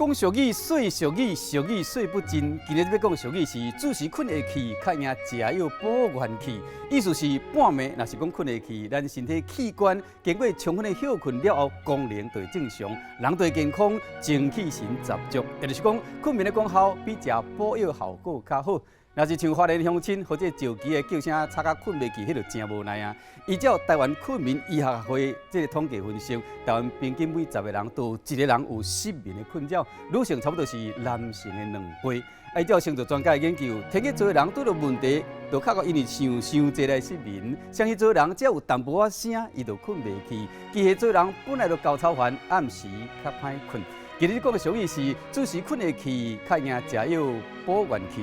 講俗語，說俗語，俗語說不盡。今日欲講俗語是子時睏會去，較贏食藥補元氣。意思是半暝若是講睏會去，咱身體器官經過充分的歇睏了後，功能就會正常，人就會健康，精氣神十足。也就是講，睏眠的功效比食補藥效果較好。若是像花蓮鄉親或者石岐的叫聲吵甲睏袂去，彼就誠無奈啊。依照台灣睏眠醫學會這个統計分析，台灣平均每十个人都有一个人有失眠的困擾，女性差不多是男性的2倍。依照星座專家的研究，天蠍座的人拄著問題，就較會因為想傷濟來失眠；雙魚座的人只要有淡薄仔聲，伊就睏袂去。巨蟹座人本來就厚操煩，暗時較歹睏。今日講的俗語是：子時睏會去，較贏食藥補元氣。